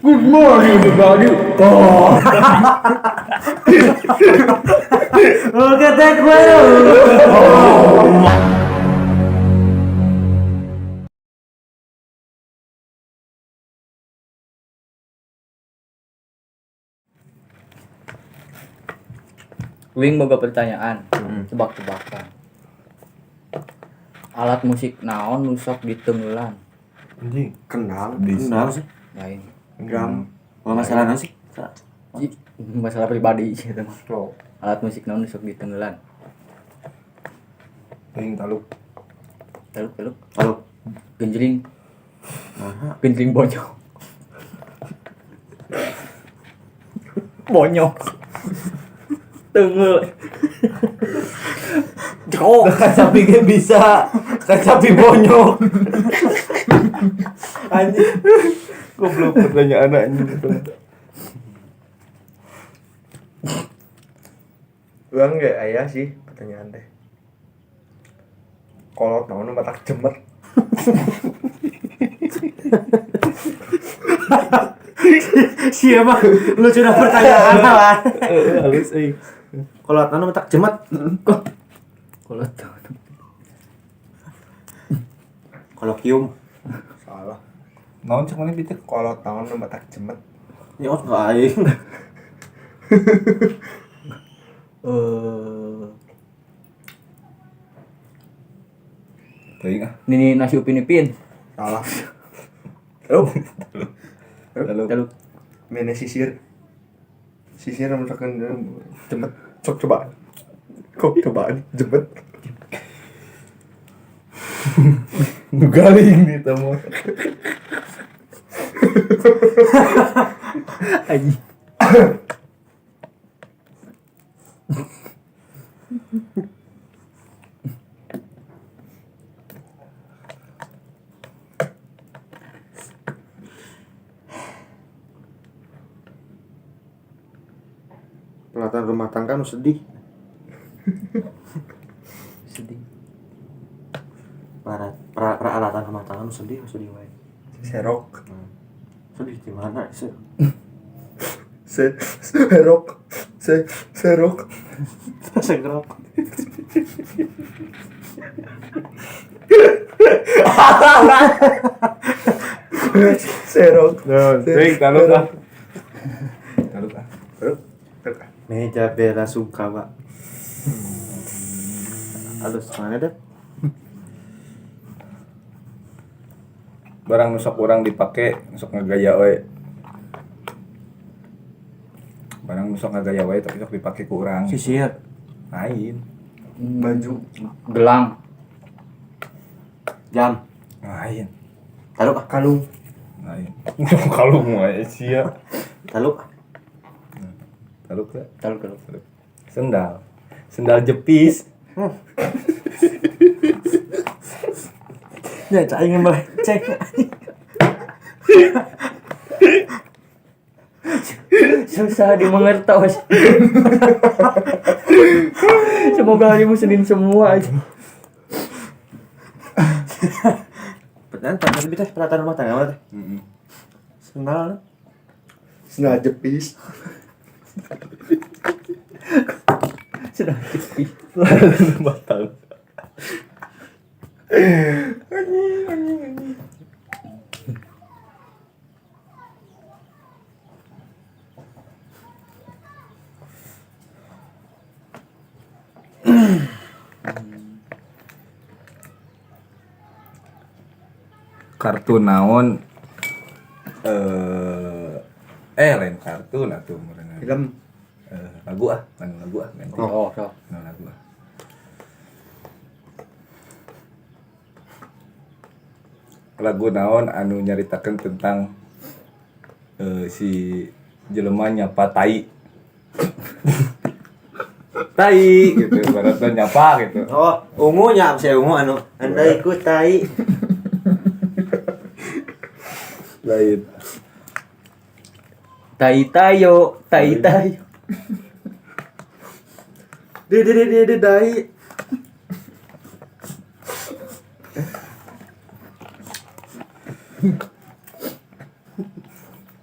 Good morning everybody. Oh. Look at that whale. Wing boga pertanyaan, tebak-tebakan. Alat musik naon nu sok ditengelan? Anjing. Kendang, Kendang sih. Lain. drum. Oh, masalah naon sih? Masalah pribadi sih eta mah. Oh. Alat musik naon nu sok ditengelan? Teuing taluk. Taluk taluk. Halo. Genjling. Genjling bonyok. Bonyok. Tengel. Jok. Kan sapi ge bisa. Kan sapi bonyok. Anjing. Goblok pertanyaan anjing. Urang ge aya sih pertanyaan teh. Kolot naon nu matak jemet. Siapa? Lu sudah pertanyaan lah. Halus euy. Kalau anu tak jemet. Kolot naon. Kolokium. Salah. Naon cek mana pitik? Kolot naon nu matak jemet. Nyot ka aing. Teuing ah. Nini nasi Upin Ipin. Salah. Taluk. Taluk. Taluk. Mene sisir. Sisir misalkan jemet. Sok cobaan. Kok cobaan jemet. Nu galing di tamu. Anjing. Peralatan rumah tangga nu sedih. Sedih. Peralatan rumah tangga nu sedih, sedih wae. Serok. Sedih di mana sih? Serok. Serok. Segrok. Serok. Teuing taluk ah. Taluk ah. Taluk. Taluk ah. Meja bela sungkawa. Halus mana deh? Barang nu sok urang dipake sok ngagaya we. Barang nu sok ngagaya we tapi sok dipake ku urang. Sisir. Lain. Baju. Gelang. Jam. Lain. Taluk ah. Kalung. Lain. Kalung wae sia. Taluk ah. Taluk teh. Taluk taluk. Sendal. Sendal jepis. Ya, cai melenceng. Susah dimengertos. Semoga harimu Senin semua aja. Pertanyaan tadi teh peralatan rumah tangga mana teh? Heeh. Sendal. Sendal jepis. Sudah jepis. Rumah tangga. Kartu naon lain kartu atuh meureun. Film. Lagu ah, lain lagu ah, ganti. Oh, so. Nah, lagu ah. Lagu naon anu nyaritakeun tentang si jelema nyapa tai. Tai gitu, baratna nyapa gitu. Oh, ungunya saya ungu anu. Anda ikut tai. Lain. Tai tayo, tai tayo. Di di di di dai.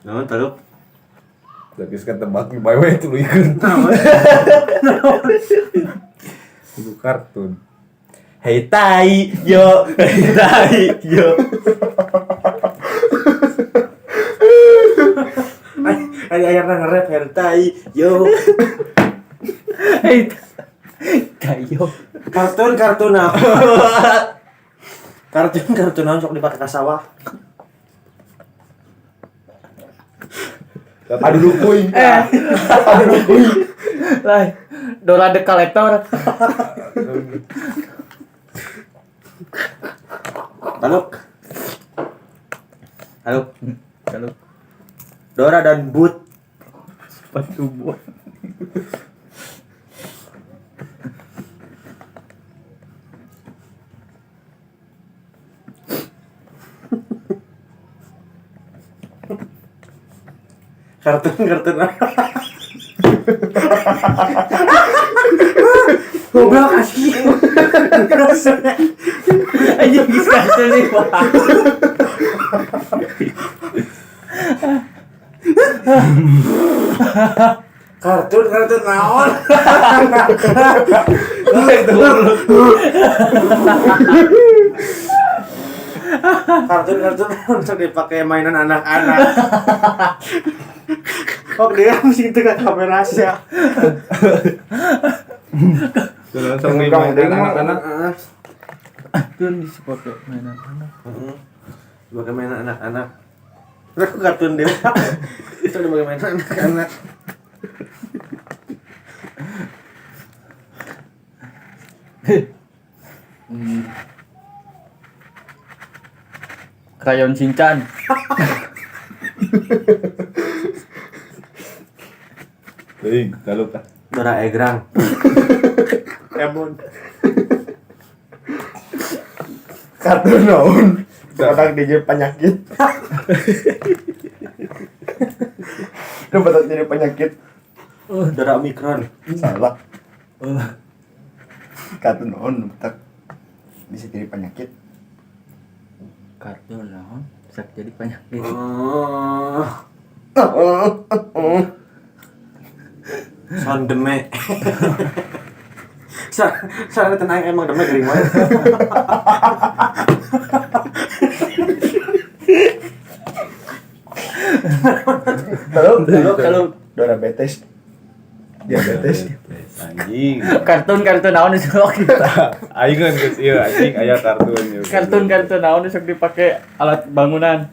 Naon taluk? Tapi sekarang tebak bae we tuluykeun. Itu kartun. Hei tai yo, hei tai yo. Ada akhirnya nge-rap hei tai yo. Hei tayo. Kartun apa? Kartun naon sok dipake ka sawah. Aduh kuing. Aduh kuing. Lah, Dora the Collector. Taluk. Taluk. Taluk. Dora dan Boot. Sepatu buat. Kartun goblok asli. Anjing geus kartun nih. Kartun naon? Kartun naon sok dipakai mainan anak-anak. Oh dia mesti itu ke kamera sih. Langsung mainan anak-anak. Kartun dipakai mainan anak. Dipakai mainan anak-anak. Aku kartun dewa. Itu dipakai mainan anak-anak. Krayon Shinchan. Hei, taluk ah. Dora Egrang. Emon. Kartun naon? Batak DJ penyakit. Lu batak jadi penyakit. Dora Omikron. Salah. Kartun naon batak bisa jadi penyakit. Kartun naon bisa jadi penyakit. Sound deme. Soalnya tenang emang deme gering banget. Kalau Dora Betes. Diabetes. Anjing. Kartun naon sok kita. Aing kan geus ieu anjing aya kartun. Kartun naon sok dipake alat bangunan.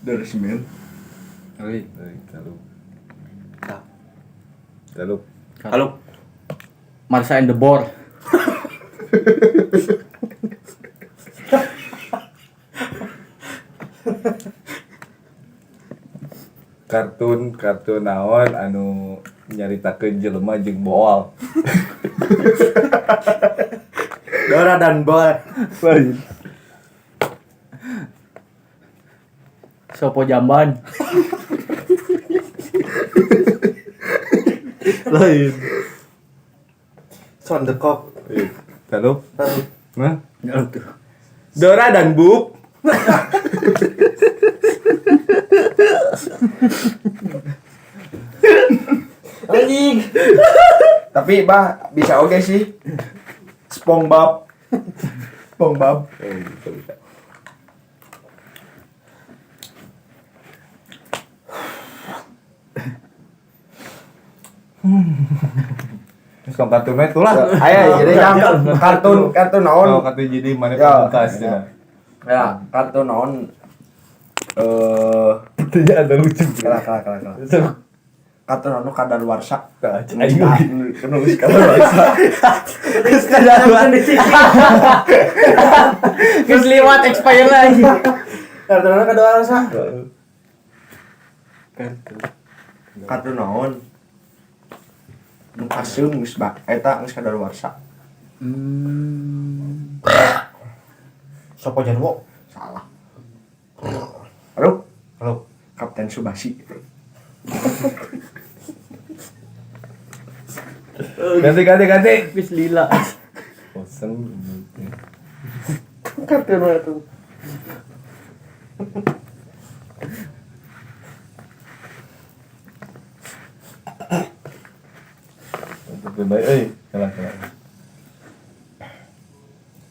Dora semen. Euy, taluk. Taluk. Taluk. Marsa and the Boar. Kartun naon anu nyaritakeun jelema jeung boal. Dora dan Boal. Lain. Sopo jamban. Lain. Sound the cock. Taluk. Nah. Dora dan Bub. Anjing. Tapi bah bisa oke sih. SpongeBob. SpongeBob. Bisa. Terus kartun itu lah. Ayo jadi kan kartun naon? Oh, kartun jadi mana pamungkas ya. Ya, kartun naon? Tidak ada lucu. Kalah. Kartun anu kadaluarsa. Aing nulis kadaluarsa. Geus kadaluarsa. Geus liwat expire lagi. Kartun anu kadaluarsa. Kartun naon? Nu kaseung geus bak eta geus kadaluarsa. Sopo Jarwo? Salah. Halo? Halo. Kapten Subasi. Ganti. Wis lila. Bosen. Kartun itu. Kartun bae euy. Salah salah.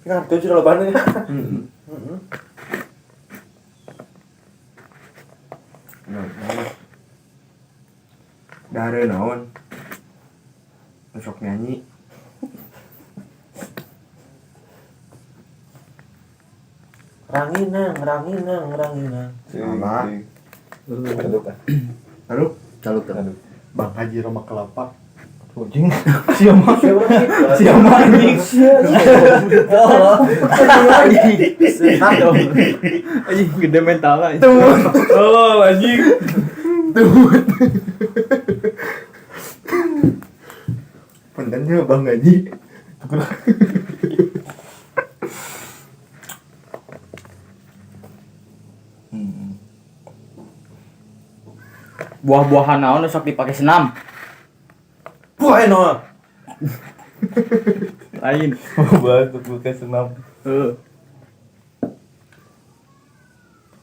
Kartun sudah loba nya. Dare naon? Sok nyanyi. Ranginang, ranginang, ranginang. Salah. Taluk ah. Taluk. Taluk. Taluk. Bang Haji Roma Kelapa. Anjing. Siapa? Siapa anjing? Anjing gede mental anjing. Oh, anjing. Puntennya Bang Haji. Buah-buahan naon nu sok dipake senam? Buah eno. Lain. Buah tuh bukan senam. Heeh.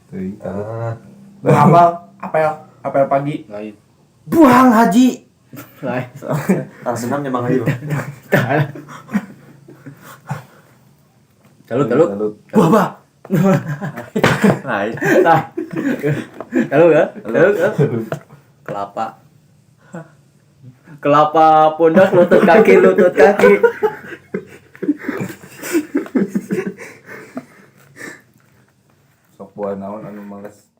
Teuing taluk. Apel, apel, apel pagi. Lain. Buang Haji. Lain. Ah, senamnya Bang Haji. Taluk, taluk. Taluk. Buah, bah. Lain. Lain. Taluk ya? Taluk. ya? Kelapa. Kelapa pundak lutut kaki lutut kaki. Sok buah naon anu males